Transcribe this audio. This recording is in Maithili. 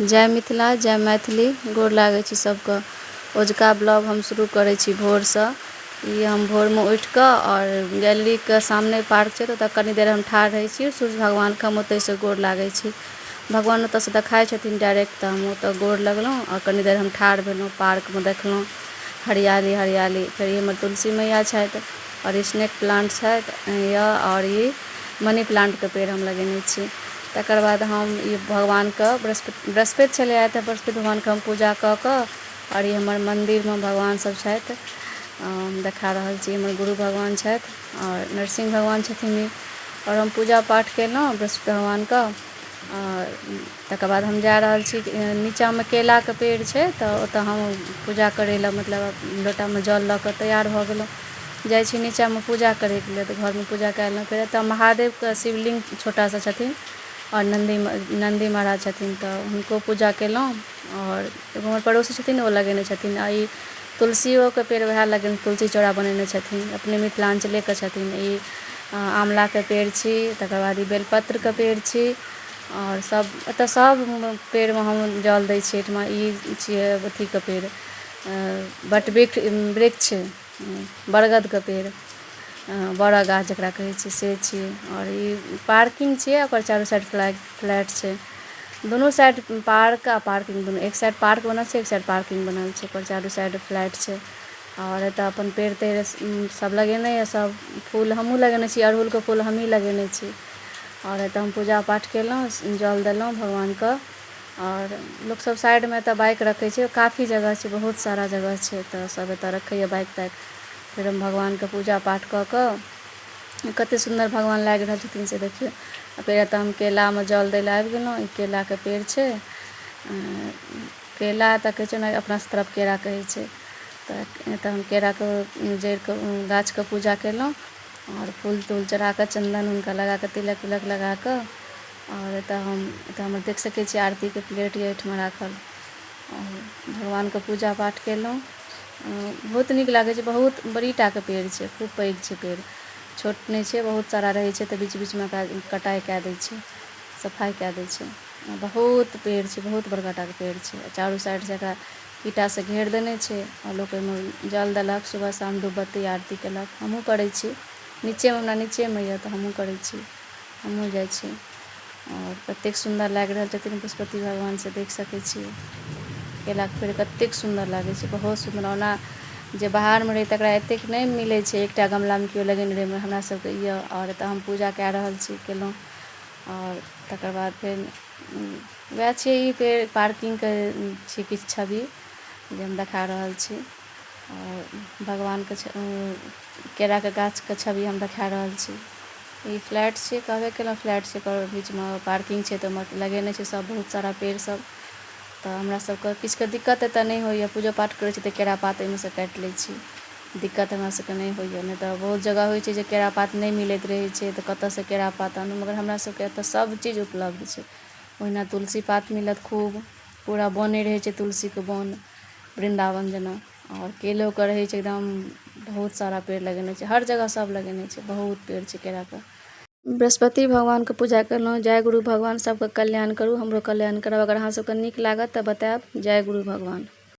जय मिथिला जय मैथिली। गोर लागै छी सबके। अजुका ब्लॉग हम शुरू करै छी भोरसँ। ई हम भोरमे उठिकऽ आओर गैलरीके सामने पार्क छै, तऽ ओतऽ कनी देर हम ठाढ़ रहै छी। सूर्य भगवानके हम ओतहिसँ गोर लागै छी। भगवान ओतऽसँ देखाइ छथिन डायरेक्ट, तऽ हम ओतऽ गोर लगलहुँ आओर कनी देर हम ठाढ़ भेलहुँ, पार्कमे देखलहुँ हरियाली हरियाली। फेर ई हमर तुलसी मैया छथि आओर स्नेक प्लान्ट छथि यऽ आओर ई मनी प्लान्टके पेड़ हम लगेने छी। तकर बाद हम ई भगवानके बृहस्पति बृहस्पति छलै आइ, तऽ बृहस्पति भगवानके हम पूजा कऽ कऽ आओर ई हमर मन्दिरमे भगवान सब छथि, हम देखा रहल छी। हमर गुरु भगवान छथि आओर नरसिंह भगवान छथिन ई। आओर हम पूजा पाठ केलहुँ बृहस्पति भगवानके आओर तकर बाद हम जा रहल छी। नीचाँमे केलाके पेड़ छै, तऽ ओतऽ हम पूजा करै लए मतलब लोटामे जल लऽ कऽ तैयार भऽ गेलहुँ। जाइ छी नीचाँमे पूजा करैके लेल, तऽ घरमे पूजा कए लेलहुँ। फेर एतऽ महादेवके शिवलिङ्ग छोटा सा छथिन आओर नन्दी नन्दी महाराज छथिन, तऽ हुनको पूजा केलहुँ। आओर एगो हमर पड़ोसी छथिन, ओ लगेने छथिन। आ ई तुलसियोके पेड़ वएह लगेने, तुलसी चौरा बनेने छथिन, अपने मिथिलाञ्चलेके छथिन। ई आँवलाके पेड़ छी, तकर बाद ई बेलपत्रके पेड़ छी। आओर सब एतऽ सब पेड़मे हम जल दै छियै। एहिठमा ई छियै अथीके पेड़, बटवृक्ष वृक्ष, बरगदके पेड़, बड़ा गाछ जकरा कहै छै से छियै। आओर ई पार्किंग छियै, ओकर चारू साइड फ्लैट छै। दुनू साइड पार्क आ पार्किंग दुनू, एक साइड पार्क बनल छै, एक साइड पार्किंग बनल छै, ओकर चारू साइड फ्लैट छै। आओर एतऽ अपन पेड़ तेड़ सब लगेने यऽ, सब फूल हमहूँ लगेने छी। अड़हुलके फूल हमही लगेने छी। आओर एतऽ हम पूजा पाठ केलहुँ, जल देलहुँ भगवानके। आओर लोकसब साइडमे एतऽ बाइक रखै छै, काफी जगह छै, बहुत सारा जगह छै, तऽ सब एतऽ रखैए बाइक ताइक। फेर हम भगवानके पूजा पाठ कऽ कऽ, कतेक सुन्दर भगवान लागि रहल छथिन से देखियौ। आ फेर एतऽ हम केलामे जल दै लए आबि गेलहुँ। ई केलाके पेड़ छै। केला तऽ कहै छै ने, अपना सब तरफ केरा कहै छै। तऽ एतऽ हम केराके जड़िके गाछके पूजा केलहुँ आओर फूल तूल चढ़ा कऽ, चन्दन हुनका लगा कऽ, तिलक उलक लगा कऽ। आओर एतऽ हम एतऽ हमर देख सकै छी आरतीके प्लेट यऽ एहिठमा राखल। आओर भगवानके पूजा पाठ केलहुँ, बहुत नीक लागै छै। बहुत बड़ी टाके पेड़ छै, खूब पैघ छै पेड़, छोट नहि छै। बहुत सारा रहै छै तऽ बीच बीचमे ओकरा कटाइ कए दै छै, सफाइ कए दै छै। बहुत पेड़ छै, बहुत बड़का टाके पेड़ छै। चारू साइडसँ एकरा ईंटासँ घेर देने छै आओर लोक ओहिमे जल देलक सुबह शाम, धूपबत्ती आरती केलक। हमहूँ करै छी नीचेमे, हमरा नीचेमे यऽ तऽ हमहूँ करै छी, हमहूँ जाइ छी। आओर कतेक सुन्दर लागि रहल छथिन बृहस्पति भगवान से देख सकै छी। केलाके पेड़ कतेक सुन्दर लागै छै, बहुत सुन्दर। ओना जे बाहरमे रहै तकरा एतेक नहि मिलै छै, एकटा गमलामे केओ लगेने रहै। हमरा सबके यऽ आओर एतऽ हम पूजा कए रहल छी, केलहुँ। आओर तकर बाद फेर वएह छियै, ई पेड़ पार्किंगके छी किछु छवि जे हम देखा रहल छी। आओर भगवानके केराके गाछके छवि हम देखा रहल छी। ई फ्लैट छियै, कहबे केलहुँ फ्लैट छै, ओकर बीचमे पार्किंग छै, तऽ ओहिमे लगेने छै सब बहुत सारा पेड़ सब। तऽ हमरा सबके किछुके दिक्कत एतऽ नहि होइए। पूजो पाठ करै छी तऽ केरा पात ओहिमे सँ काटि लै छी। दिक्कत हमरा सबके नहि होइए, नहि तऽ बहुत जगह होइ छै जे केरा पात नहि मिलैत रहै छै, तऽ कतऽसँ केरा पात आनू? मगर हमरा सबके एतऽ सब चीज उपलब्ध छै। ओहिना तुलसी पात मिलत खूब, पूरा बने रहै छै तुलसीके बन वृन्दावन जेना। आओर केलोके रहै छै एकदम, बहुत सारा पेड़ लगेने छै, हर जगह सब लगेने छै, बहुत पेड़ छै केराके। बृहस्पति भगवानके पूजा केलहुँ। जय गुरु भगवान, सबके कल्याण करू, हमरो कल्याण करब। अगर अहाँ सबके नीक लागत तऽ बतायब। जय गुरु भगवान।